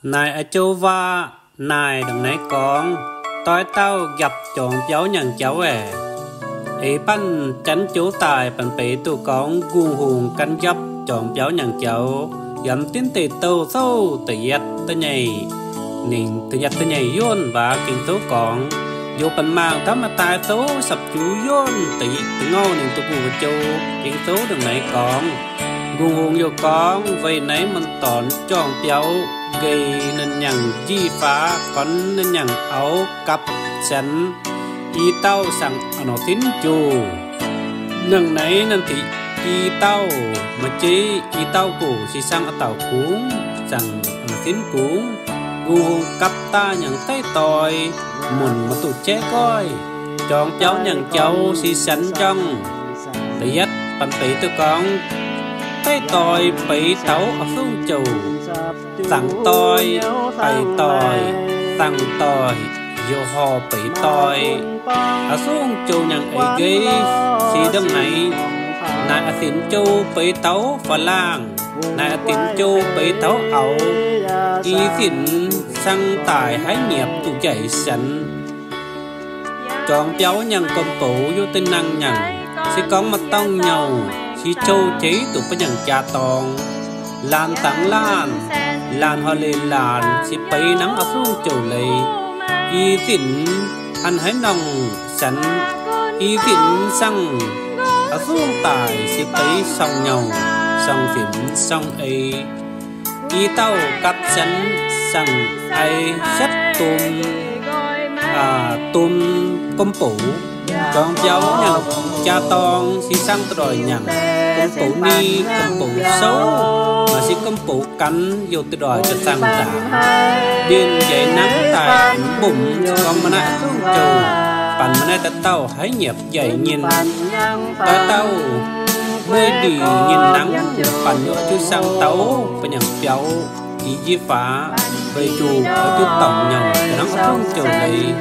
Naaic a'jou waac naaic ndongc naaiv gorngv, doix dauh njapc juangc biauv nyaangc jauv aeqv, eix banh janx joux daaih banh beix duqv gorngv Gung Hungh gan njapc juangc biauv nyaangc jauv. Yiem Div Deic Douh Sou da'yietv da'nyeic, ninh da'yietv da'nyeic yuonh waac Ging-Sou gorngv, yaac banh mangc Da'maa Daaih Sou sapv juov yuonh da'yietv da'ngauh ninh duqv mbuox joux Ging-Sou ndongc naaiv gorngv, Gung Hungh yaac gorngv, weic naaiv mun dorn juangc biauv nqe ninh nyaangc njiec faax, gornv ninh nyaangc auv gapv sienx i dauh saangc a'norqc sinv joux. Nangh naaiv nanv diqc i dauh, maaih jeiv i dauh gox se saangc a'dauh kungx, saangc a'norqc sinv kungx. Gung Hungh gapv daaih nyaangc deiv doix, munc maiv duqv jaiv goiv. Juangc biauv nyaangc jauv se sienx njorngh. Da'yietv banh beix duqv gorngv, deiv doix beix taux a'sungv joux, zaangc doix, baic doix, zaangc doix, youc horc beix doix. A'sungv joux nyaangc eix nqeiv se ndongc naaiv. Naaic a'sinx joux beix taux faalaangh, naaic a'sinx joux beix taux auv. I zinc saangc daic haiv nyiepc duqv njaaic sienx. Juangc biauv nyaangc gomh boux youc deix nangh nyanc, se gorngv maaih dorngh nyouh, se zou jeiv duqv ba'nyaangc jaa dorngx. Laanh dangx laanh, laanh horh-leiz laanh se beix nangv a'sungv joux leiz. I zinc han haiv nongh sienx, i zinc saangc a'sungv daic se beix sorng nyouh, sorng zinc, sorng eix. I dauh gapv sienx saangc ai sietv dom, dom gomh boux. Juangc biauv nyaangc jaa dorngx se saangc da'ndoic nyanc, gomh boux ni, gomh boux souv, maaih se gomh boux gan youc da'ndoic jaa zaangh ndaangc. Mbienv njaix nangv daaih mbomc se gorngv maaih naaiv a'sungv joux, banh maaih naaiv dauh dauh haiv nyiepc njaaic nyinh. Dauh dauh mueiz ndiev nyinh nangv, banh youc oix zuqc saangc dauh ba'nyaangc biauv i njiec faax, weic zuqc oix zuqc dorngc nyouh nangv a'sungv joux leiz.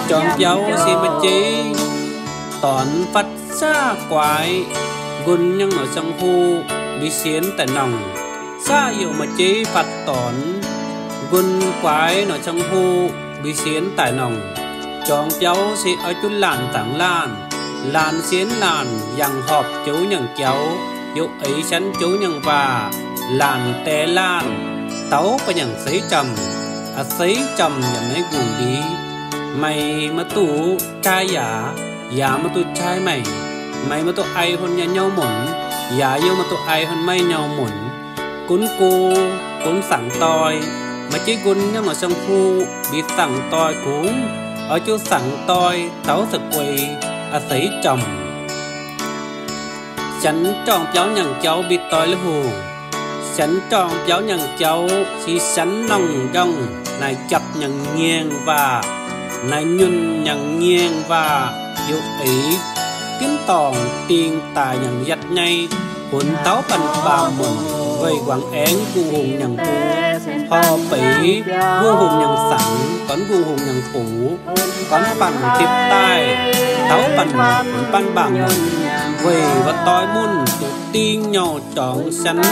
Juangc biauv se maaih jeiv dornx fatv saav guaix, nqun nyangv norqc siang-huv mbi sienx daaih nongc. Saav youc maaih jeiv fatv dornx, nqun guaix norqc siang-huv mbi sienx daaih nongc. Juangc biauv se oix zuqc laanh zaangc laanh, laanh sienx laanh, yangh horpc joux nyaangc jauv, youc eix sienx joux nyaangc waac, laanh die laanh, taux ba'nyaangc seix jamc, a'seix jamc yaac maiv nqungc liz. Meih maiv duqv jaa yaac, yaac maiv duqv jaa meih. Meih maiv duqv ai hon nyei nyouv munc, yaac yie maiv duqv ai hon meih nyouv munc. Gunv go, gunv saangc doix, maaih jeiv nqun nyangv norqc siang-huv mbi saangc doix kungx, oix zuqc saangc doix taux za'gueix a'seix jamc. Sienx juangc biauv nyaangc jauv mbi doix la'hungh. Sienx juangc biauv nyaangc jauv se sienx nongh njorngh naaic japc nyaangc nyienc waac, naaic nyunh nyaangc nyienc waac, youc eix ginv dorngc dingh daic nyaangc yatc nyei, hunx taux banh baamh munc, weic guangc aengx Gung Hungh nyaangc bung, horpc beix Gung Hungh nyaangc saangc, gornv Gung Hungh nyaangc bungx, gornv banh tipv daaih taux banh, banh baamh munc, weic wuov doix munc duqv dingh nyouh jorngx sienx,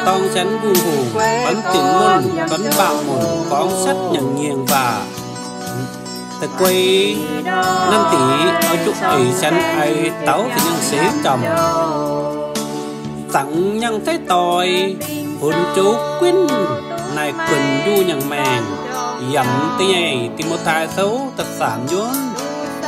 dorng sienx Gung Hungh, gornv dinc munc, gornv baamh munc, gorngv setv nyaangc nyienc waac. Da'guei nanv diqc oix zuqc eix sienx ai taux za'nyangv seix jamc. Zaangc nyangv zeiv doix, hunx joux gunv naaic guonc njuh nyaangc maengc. Yaac da'nyeic Ti^mo^tai Sou da'faam yuonv,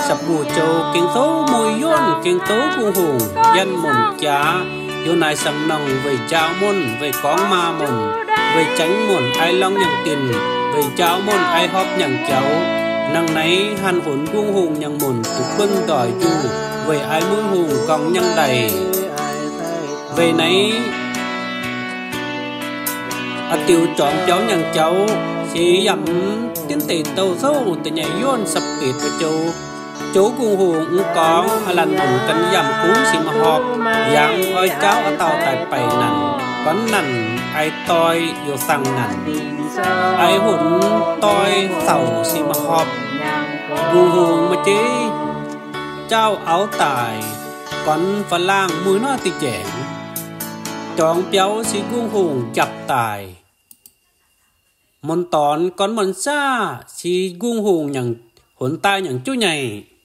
sapv-buoz joux Ging-Sou muiz yuonv, Ging-Sou Gung Hungh yienh munc jaax, youc naaic saangc nongh weic njaaux munc, weic gorngv maa munc, weic jangx munc ai lorngx nyaangc dinc, weic njaaux munc ai horpc nyaangc jauv. Nangh naaiv hanc hunx Gung Hungh nyaangc munc duqv buonv ndoic njuh, weic ai Gung Hungh nqorngv nyangv ndaic. Weic naaiv a'diuh juangc biauv nyaangc jauv se yaac Div Deic Douh Sou da'nyeic yuonv sapv betv joux. Joux Gung Hungh mv gorngv a'lanc munc gan yaac kungx se maaih horpc, yaac oix jaauv a'dauh daaih baih nanc, gornv nanc ai doix youc saangc nanc, ai hunx doix sauc se maaih horpc. Gung Hungh maaih jeiv jaauv auv daic, gornv faalaangh muiz-nuav dih njaengx. Juangc biauv se Gung Hungh njapc daic. Mun dornx gorn muonh zaqv, si nqungh hungh honx daaih nyangc juv nyaih.